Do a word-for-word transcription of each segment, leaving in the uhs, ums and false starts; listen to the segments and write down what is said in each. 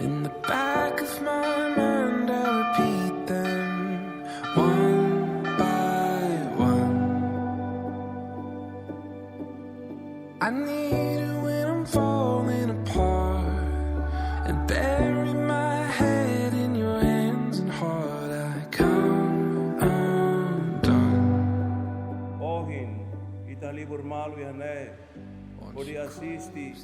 In the back of my mind, I repeat them one by one. I need it when I'm falling apart, and bury my head in your hands and heart. I come undone. Ohin, ita halibur malu iha ne'e, hodi asiste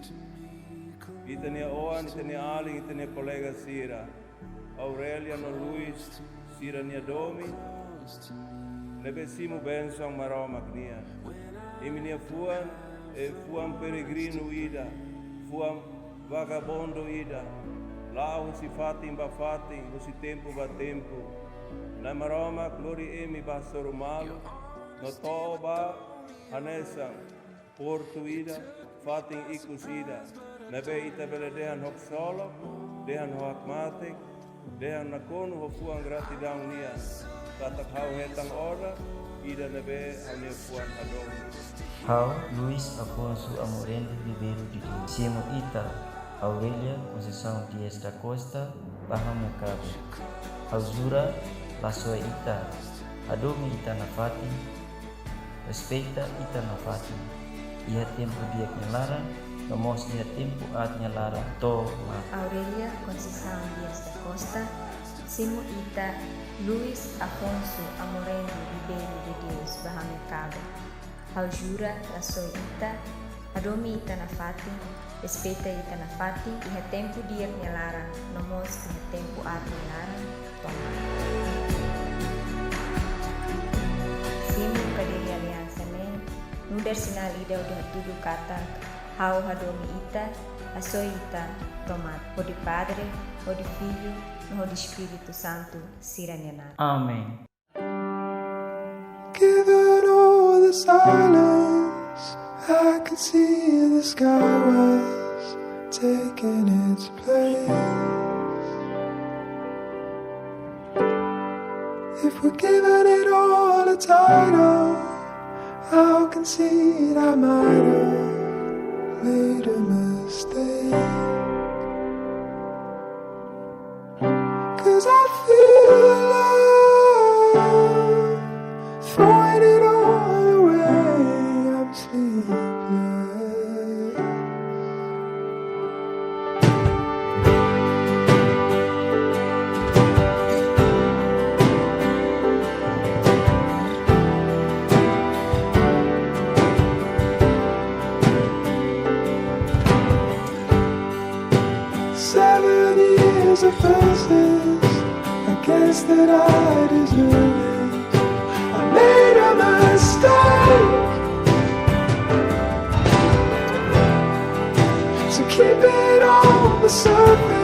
ita-nia oan, ita-nia alin, ita-nia kolega sira, Aurelia no Luis, sira-nia domin, ne'ebé simu bensaun Maromak nian. Imi-nia fuan, eh, fuan peregrinu ida, fuan vagabundu ida, la'o husi fatin ba fatin, husi tempu ba tempu. Na'i Maromak lori imi ba hasoru malu, no to'o ba hanesan portu ida, fatin ikus ida, ne'ebé ita bele dehan ho ksolok, dehan ho hakmatek, dehan nakonu ho fuan gratidaun nian, katak ha'u hetan oras ida ne'ebé ha'u-nia fuan hadomi. Ha'u, Luis Afonso Amorendi Ribeiro de Deus, simu ita, Aurelia Conceição Dias da Costa, ba hamriik kaben. Ha'u jura, la soe ita, hadomi ita nafatin, respeita ita nafatin, iha tempu di'ak nia laran, no mós iha tempu aat nia laran tomak. Aurelia Conceição Dias da Costa, simu ita, Luis Afonso Amorendi Ribeiro de Deus, ba hamriik kaben. Ha'u jura, la soe ita, hadomi ita nafatin, respeita ita nafatin, iha tempu di'ak nia laran, no mós iha tempu aat nia laran tomak. Simu kaderi aliansa ne'e, nu'udar sinál ida hodi hatudu katak ha'u hadomi ita, la soe ita tomak, hodi Padre, hodi Filho, no hodi Espíritu Santu sira-nia naran. Amen. Given all the silence, I could see the sky was taking its place. If we're giving it all a title, I'll concede I might have made a mistake. 'Cause I feel like throwing it all away. I'm sleepless. Seven years of verses, I guess that I deserve it. I made a mistake. So keep it on the surface.